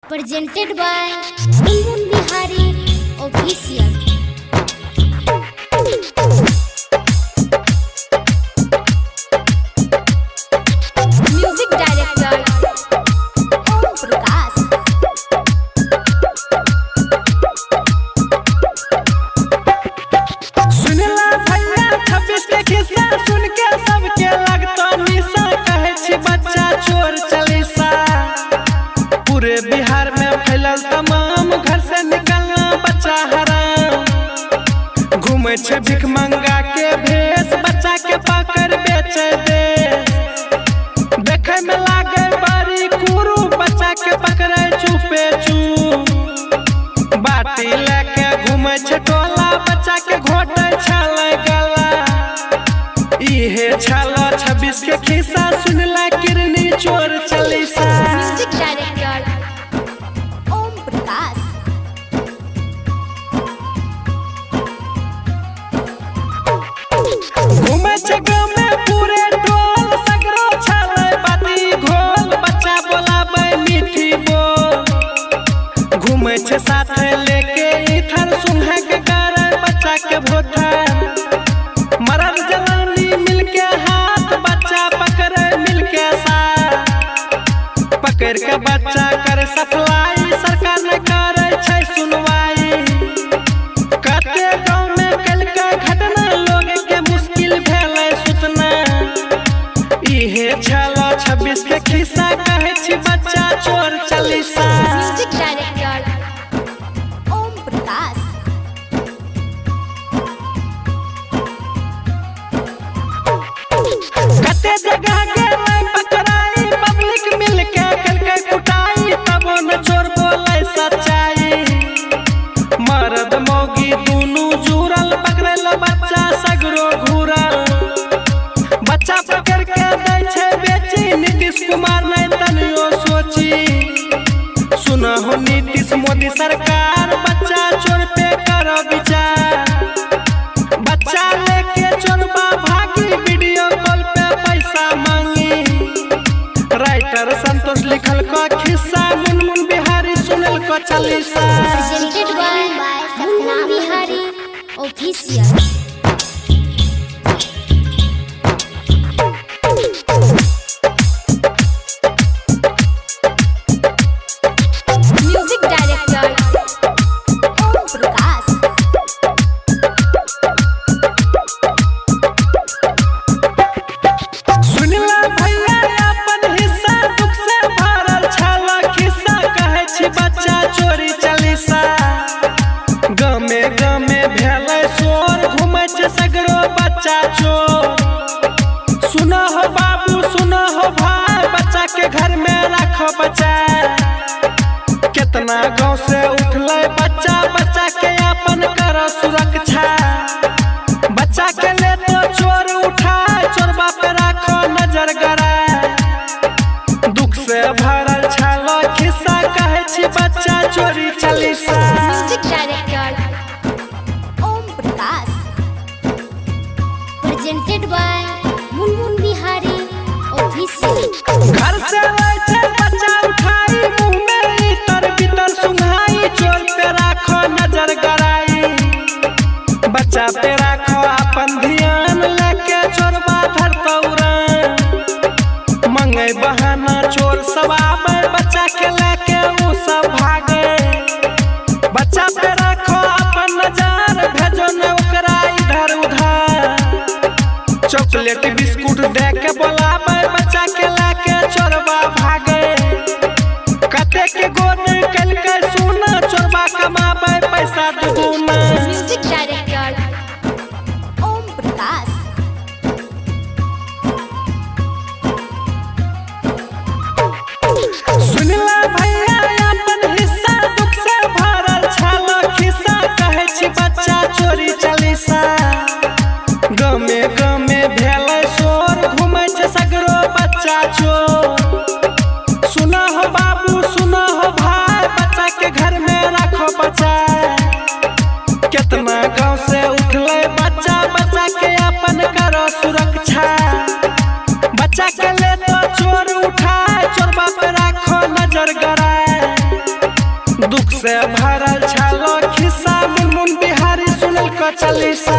Presented by Munmun Bihari Official. Music Director Om Prakash. सुनला भैया 26 के खिस्सा सुन के सबके लगतो निशा। कहै छी बच्चा चोर चालीसा, पूरे बिहार में फैलल तमाम। घर से निकलना बच्चा हराम, घूमे छै भिख मंगा के भेष, बच्चा के पकड़ बेचे दे। देखे में लागे बड़ी कुरु, बच्चा के पकड़े चुपे चुप। बाटी लेके घूमे छै टोला, बच्चा के घोटे छाले गला। इहे छल 26 के खिस्सा, सुनला किरनी चोर Chalisa. Music Director Om Prakash. घूमे छै गाँव में पूरे टोल, सगरो छाले बाती घोल। बच्चा बोलाबै मीठी बोल, घूमे छै साथे लेके इधर, सुहे के करे बच्चा के भोथा। मरद जवानी मिलके हाथ, बच्चा पकड़े मिलके साथ। पकड़ के बच्चा करे सप्लाई, सरकार ने करे छै सुनवाई। कते गाँव में कलके घटना, लोग के मुश्किल भेलै सुतना। इहे छल 26 के खिस्सा, कहै छी बच्चा चोर Chalisa. Music Director Om Prakash. कते जगह गेलै पकड़ाई, पब्लिक मिलके कलके कुटाई। तबो न चोर बोलै सच्चाई, मर्द मौगी दुनू जुड़ल, पकड़ल बच्चा सगरो घूरल। बच्चा पकड़ के दै छै बेची, नीतीश कुमार नहीं तनियो सोची। सुनहो नीतीश मोदी सरकार, बच्चा चोर पे करो विचार। बच्चा लेके चोरबा भागी, वीडियो कॉल पे पैसा मांगी। राइटर संतोष लिखल को खिस्सा, मुनमुन बिहारी सुनल को Chalisa. Presented by Munmun Bihari Official. Music Director Om Prakash. सुनला भैया अपन हिस्सा, दुख से भरल छल खिस्सा। कहै छी बच्चा चोरी चालीसा, गमे गमे भेलै शोर, घूमै छै सगरो बच्चा चोर। सुनो हो बाबू, सुनो हो भाई, बच्चा के घर में राखो बच्चा। केतना गाँव से उठलै बच्चा, बच्चा के अपन करो सुरक्षा। बच्चा के ले तो चोर उठाए, चोरबा पे राखो नजर गड़ाए। दुख से भरल छल खिस्सा, कहै छी बच्चा चोरी Chalisa. Music Director Om Prakash. Presented by Munmun Bihari Official. घर से लै छै बच्चा उठाई, मुंह में इतर बितर सुंघाई। चोर पे राखो नजर गड़ाई, बच्चा पे राखो अपन ध्यान। लेके चोरबा धरतौ उड़ान, मंगे बहाना चोर सब आबै, बच्चा के लेके उ सब भागे। बच्चा पे राखो अपन नजर, भेजो ने ओकरा इधर उधर। चॉकलेट बिस्कुट दे के बोलाबै, बच्चा के लेके चोरबा भागे। कते के गोद कलके सोना, चोरबा कमाबै पैसा दुगुना। Music Director Om Prakash. सुनला भैया अपन हिस्सा, दुख से भरल छल खिस्सा। कहै छी बच्चा चोरी चालीसा, गमे गमे भेलै शोर, घूमै छै सगरो बच्चा चोर। सुनो हो बाबू, सुनो हो भाई, बच्चा के घर में राखो बच्चा। केतना गाँव से उठलै बच्चा, बच्चा के अपन करो सुरक्षा। बच्चा के ले तो चोर उठाए, चोरबा पे राखो नजर गड़ाए। दुख से भरल छल खिस्सा, मुनमुन बिहारी सुनल क चालीसा।